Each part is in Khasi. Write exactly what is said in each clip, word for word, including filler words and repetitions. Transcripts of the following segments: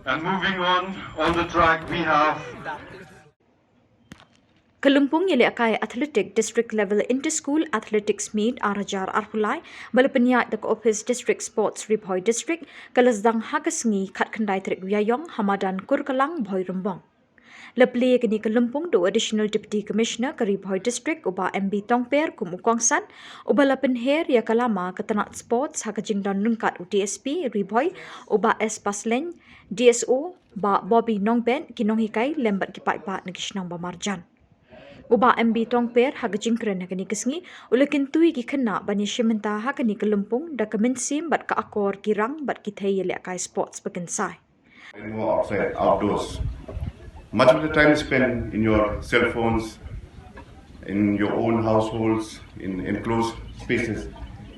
And moving on, on the track we have Ka lympung ïalehkai Athletic District Level Inter-School Athletics Meet ar hajar arphew lai ba la pynïaid da ka Office District Sports Ri Bhoi District ka la sdang ha ka sngi khatkhyndai tarik u Ïaïong ha madan Kurkalang, Bhoirymbong. La plie ïa kane ka lympung da u Additional Deputy Commissioner ka Ri Bhoi District u Bah M B Tongper kum u kongsan, uba la pynher ïa ka lama ka tnat sports ha ka jingdon ryngkat u D S P Ri Bhoi u Bah S Pasleiñ, D S O Bah Bobby Nongbet, ki nonghikai lem bad ki paidbah na ki shnong ba marjan. U Bah M B Tongper ha ka jingkren ha kane ka sngi u la kyntu ïa ki khynnah ban ïashim bynta ha kane ka lympung da ka mynsiem bad ka akor ki rang bad ki thei ïalehkai sports ba kynsai. And more outside, outdoors. Much of the time is spent in your cell phones, in your own households, in enclosed spaces.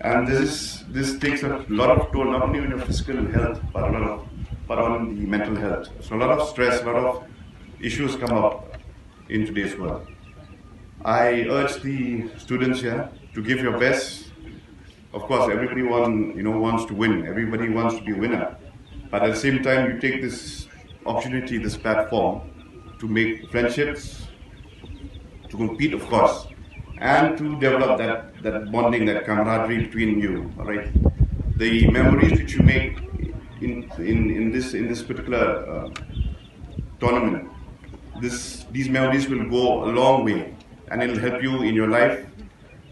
And this is, this takes a lot of toll not only on your physical health, but a lot of, but on the mental health. So a lot of stress, a lot of issues come up in today's world. I urge the students here to give your best. Of course, everybody want, you know, wants to win. Everybody wants to be a winner. But at the same time, you take this opportunity, this platform to make friendships, to compete, of course, and to develop that, that bonding, that camaraderie between you, all right? The memories which you make in, in, in, this, in this particular uh, tournament, this, these memories will go a long way, and it'll help you in your life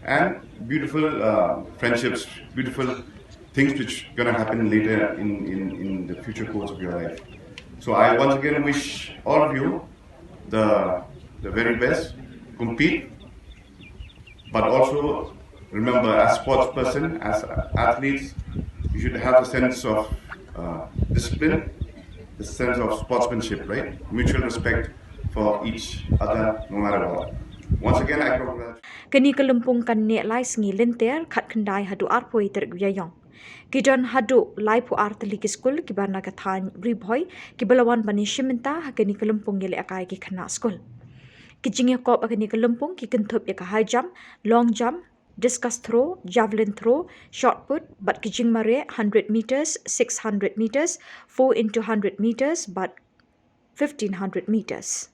and beautiful uh, friendships, beautiful things which are going to happen later in, in, in the future course of your life. So I once again wish all of you the, the very best. Compete, but also remember, as sports person, as athletes, you should have a sense of uh, discipline, the sense of sportsmanship, right? Mutual respect for each other, no matter what. Once again, I congratulate. Kane ka lympung kan neh lai sngi lynter, khatkhyndai haduh arphew tarik u Ïaïong. Ki don haduh laiphew ar tylli ki skul kiba na ka thaiñ Ri Bhoi kiba la wan ban ïashim bynta ha kane ka lympung ïalehkai ki khynnah skul. Ki jingïakop ha kane ka lympung ki kynthup ïa ka high jump, long jump, discus throw, javelin throw, shot put bad ki jingmareh hundred meters, six hundred meters, four into hundred meters bad fifteen hundred meters.